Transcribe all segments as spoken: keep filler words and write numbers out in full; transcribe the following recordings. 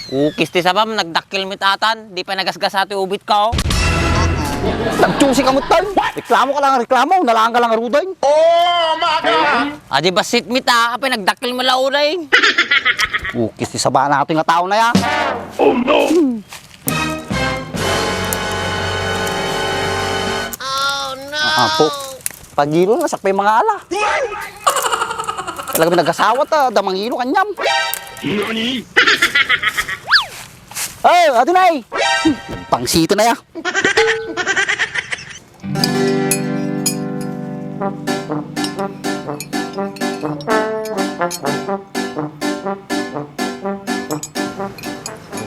Ukis ti sabam, nagdakkel met atan, di pay nagasgasa ti ubit ko. Nagtsusi ka met, tay. Reklamo ka lang, reklamo, nalaan ka lang, aruday. Oh, maga! Adi bassit met, a, apay nagdakkel met la unay. Ukis ti sabana ti nga tao na ya. Oh, no! Apo, pagilo na, siak pay mangala. Talaga nagasawa ta, da mangilo kaniam. Ay, Adonai! Pangsito na ya.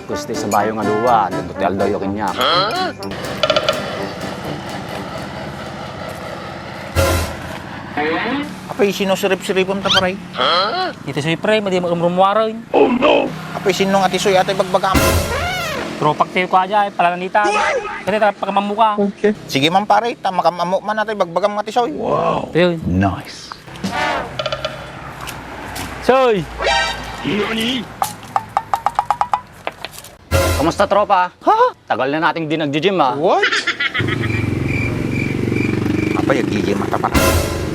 Ukis ti sabayo nga dua, danto ti aldaw yo kaniak. Apay, sino sirip-siripem ta, pare? Iti soy, pre, madi rumrumuaren. Apay, sino nga ti soy atay bagbagam? Tropak ti kua diay, palananitan. Kati ta, pakamammo ka. Sige man, pare, ta makamammo man atay bagbagam nga ti soy. Ayun. Nice. Soy! Kamusta, tropa? Ha? Tagal na nating di nag-gym, ah. What? Apay, ag-gym ata, pare.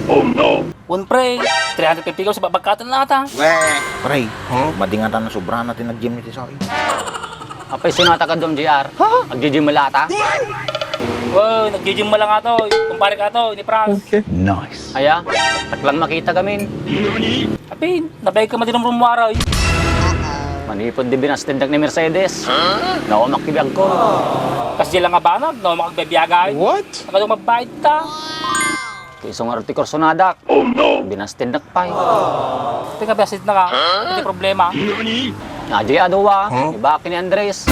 Oh, no! Wen, pre, three hundred fifty ka sa babagkatan na ata. Weh! Pre, madingatan na sobra na ti nag-gym ni Tisoy. Apay, sino ata kadua, J R? Ha? Ag-gym la ata? Wow, nag-gym lang ato. Kumpare ka to, ni Franz. Okay. Nice. Aya, taklang makita gamin. Apin, nabayag ka madi rumrumuaray. Manipud di binastednak ni Mercedes. Naomak ti biagko. Kas di lang nga banag, naomak agbibiagay. What? Ang mabait ta. Ti isu nga ti kursonadak. Oh, no! Binastednak pay. Ti nga binastednak, ah. Iti problema. Adi a dua, ni Baki ni Andres.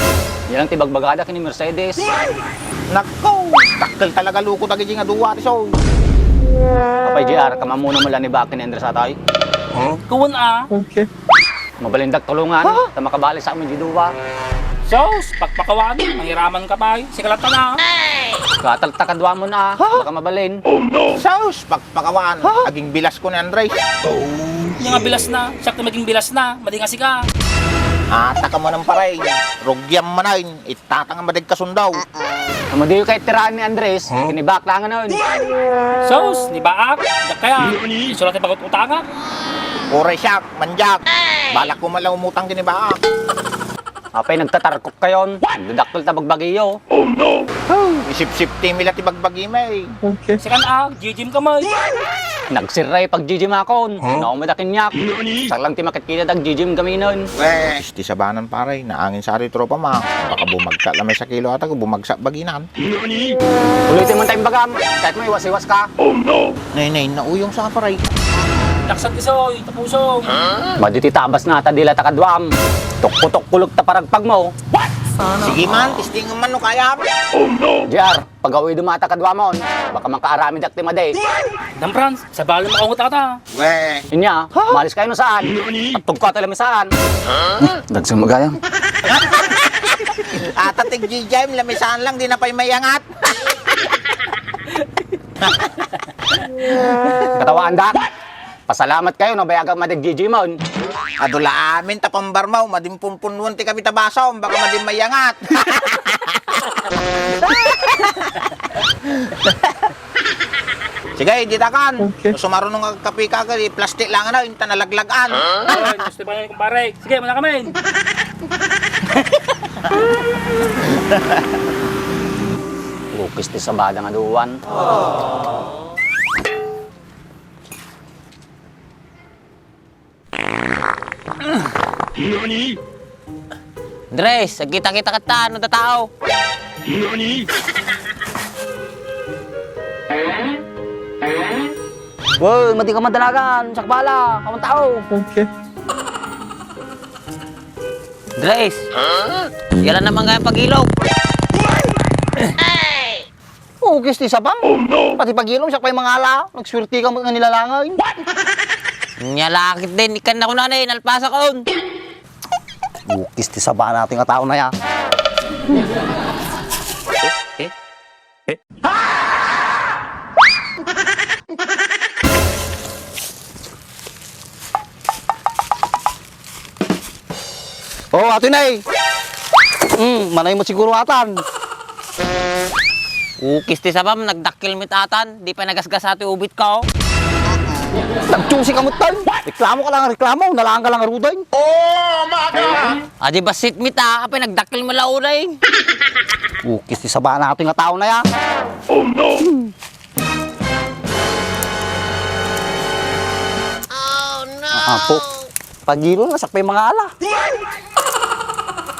Yan ang ti bagbagada ken ni Mercedes. Nako! Dakkel talaga loko dagiti nga dua, Tisoy. Apay, J R, kamammo na man la ni Baki ni Andres atay? Kuwan, ah. Okay. Mabalindak tulongan, ta makabali sa amin di dua. Sus, pakpakawan, mangiraman ka pay. Sikalat ka na. Katalta kaduamon, ah. Baka mabalin. Sus, pakpakawan. Aging bilas ko ni Andres. Yung nga bilas na, siya ti maging bilas na, madi nga sika. Ata ka man ang paray. Rugyam manen. Tatang nga madagkasundaw. Amo diyo kay tiraan ni Andres, kinibak lang nga nun. Sus, ni Baak, dak kaya. Isulat ti bagut utanga. Oray siak, mandiak. Balak ko man lang umutang ken ni Baak. Apay nagtatarkok kayon. Nagdadakkel ta bagbagiyo. Oh, no! Isipsip ti mila ti bagbagi, may. Okay. Sikan a, jijim ka, may. Nagsirray pag-gym akon. Huh? Naumada kaniak. Nani? Saklang ti makitkita dag-gym kami nun. Weh, ti sabanan, pare, naangin sa ari tropa ma. Baka bumagsak la may sa kilo ata, bumagsak baginan. Nani? Ulitin mo tayong bagam. Kahit mo iwas-iwas ka. Oh, no! Nay, nay, nauyong sa pare. Laksat isoy, tapusong. Huh? Madi ti tabas na ata dila ta kaduam. Tukko-tukkulog ta paragpag mo. What? Sige man, testing man no kayam. Oh, no! J R, pagawi duma ata kaduamon. Baka makaaramidak ti madi. Dam Franz, sabali makaungot ata. Weh. Inya, malis kayo no saan? Nani? Agtugko ata lami saan. Huh? Dagsum gayam. Ata tig-gym, lami saan lang, di na pay mayangat. Katawaan da. Pasalamat kayo, nabayagan madig-gym on. Adu la amin ta pambarmaw, madim punpunwan ti kabi ta basom, baka madim mayangat. Sige, ditakan. Okay. Sumarunong nga kapi ka, kay plastik lang ano, inta nalaglagan. Ay, gusto ba yun, kumpare? Sige, muna kami. Ukis ti sabada nga duwan. Nani? Andres, agkita-kita kata, no, da tao? Nani? Wow, madi ka madalagan, sakbala, kaman tao. Okay. Andres, yara naman nga pag-ilog. Ukis ti sabam. Oh, no! Pati pagilom, siak pay mangala. Nagswerti ka nga nilalangay. What? Nya lakit din, ikan na ko na, eh, nalpasa ko. Ukis ti sabana ti nga tao na ya. Eh? Eh? Oh, Ate Nay. Hmm, manay met siguro atan. Ukis ti sabam, nagdakkel met atan. Di pay nagasgasa ti ubitko. Nagtsusi ka met tan. Reklamo ka lang, reklamo. Nalaang ka lang, Ruday. Adi bassit met a, apay nagdakkel met la unay. Ukis ti sabam, atoy nga tao na ya. Apo, pagilo na, sakbay mangala.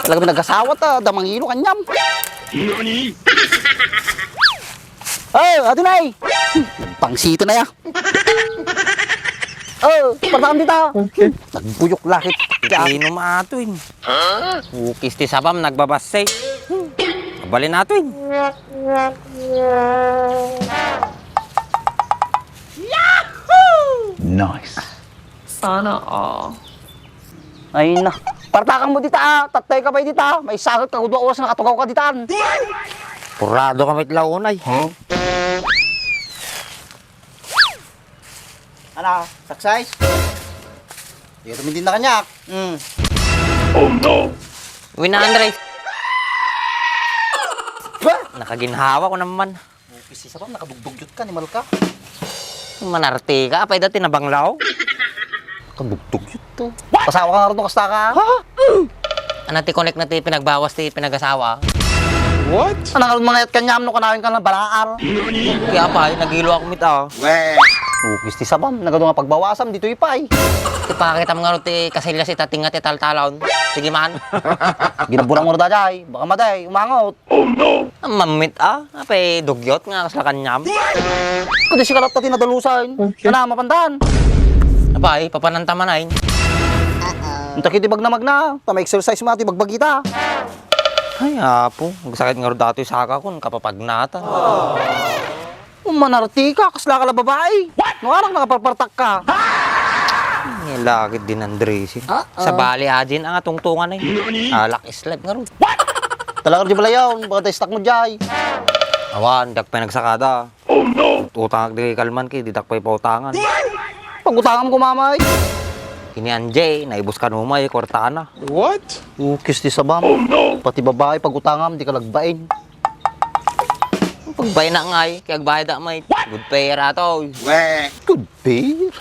Talaga nagasawa ta, da mangilo kaniam. Oh, Ate Nay! Pangsita na ya. Oh, partaan dita. Okay. Nagbuyok lakit. Inom ato, eh. Ukis ti sabam, nagbabassit. Abalin ato, eh. Nice. Sana all. Ay na. Partakam mo dita, ah. Tattay ka pa dita. May sakit ka, kudua oras nakatugaw ka ditan. Purado ka met la unay. Huh? Ano? Success? Di ka tumindin na kaniak. Hmm. Oh no! Win Andres. Ba? Nakaginhawa ko naman. Ukis ti sabam, nakadugdugyot ka, animal ka. Manarti ka, apay dati nabanglaw. Kadugdugyot to. Pasawa ka nga rin kasta ka. Ha? Ano ti connect na ti pinagbawas ti pinagasawa? What? Ano nga rin mangayat kaniam no kanawin ka ng balaar? Kaya pa, ay, nagilo ako mit, ah. Weh. Ukis ti sabam, nagado nga pagbawasam, ditoy pa, eh. Ipakita mo nga rin ti kasilyas ita tinga ti taltalon. Sige man. Ginabulang mo rin da, jay. Baka maday, umangot. Oh no! Mamit, ah. Apay dugyot nga kasla kaniam. Kundi si kalatta ti nadalusan. Okay. Ana, mapandan. Apay, papananta man ay. Inta kiti bagna magna, ta ma-exercise mo ti bagbagita. Ay, apo, agsakit nga ro datoy saka kon kapapagnata. Umanarti ka, kasla ka la babai. What? No, anak, nakaparpartak ka. Ni lakit din Andres, eh. Uh-oh. Sabali, adin, ang atungtungan, eh. Alak is life nga ron. What? Talaga, di bala yaon. Baka da-stuck mo, jay. Awan, dak pa nagsakada. Oh, no! Utangak di kalman, ki, di dak pa ipautangan. Pag-utangam ko, mamay. Kini Anjay, naibus ka numay, kwartana. What? Ukis ti sabam. Oh, no! Pati babai, pag-utangam, di ka lagbain. Pagbayna ngay, kaya agbayad da may good payer ato. Weh. Good payer?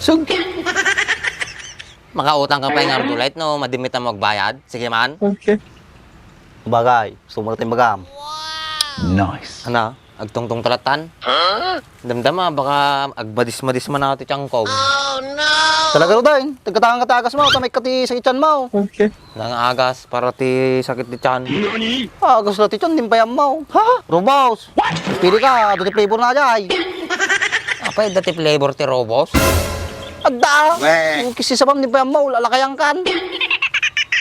Sug- Makautang ka pa nga Arthurite no madimit na magbayad. Sige man. Okay. Bagay, gusto mo na tayong magam. Nice. Ano? Agtungtong talatan? Huh? Damdama, baka agmadis-madis man ako ti tiyangkog. Oh, no! Talaga, Ruday. Tagkatangan ka ti agas mo, tamay ka ti sakit tiyan mo. Okay. Nang agas para ti sakit ti tiyan. Agas la ti tiyan, di pay ammaw. Ha? Robos. What? Pili ka, adu ti flavor na jay. Apay, adu ti flavor ti Robos? Adda. Weh. Kisi sabam, di pay ammaw, lalakayan kan.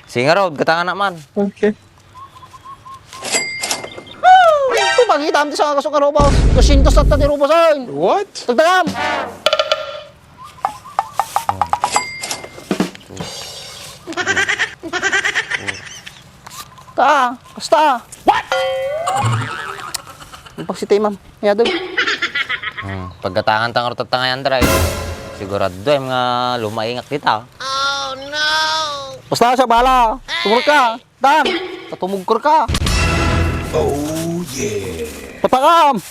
Sige nga, Rod, gatangan na man. Okay. Pagkita ti sangagasukan Robos. Dosyentos tatta ti Robos, ay. What? Tagtagam. Ta, basta. What? Ang pagsitay, ma'am. Yado. Hmm, pagkatangan tang rutat tang ayan, try. Sigurado, em, nga lumaingak dita. Oh, no! Basta siya, bahala. Tumulog ka. Dan, katumugkor ka. Oh, yeah. Patakam!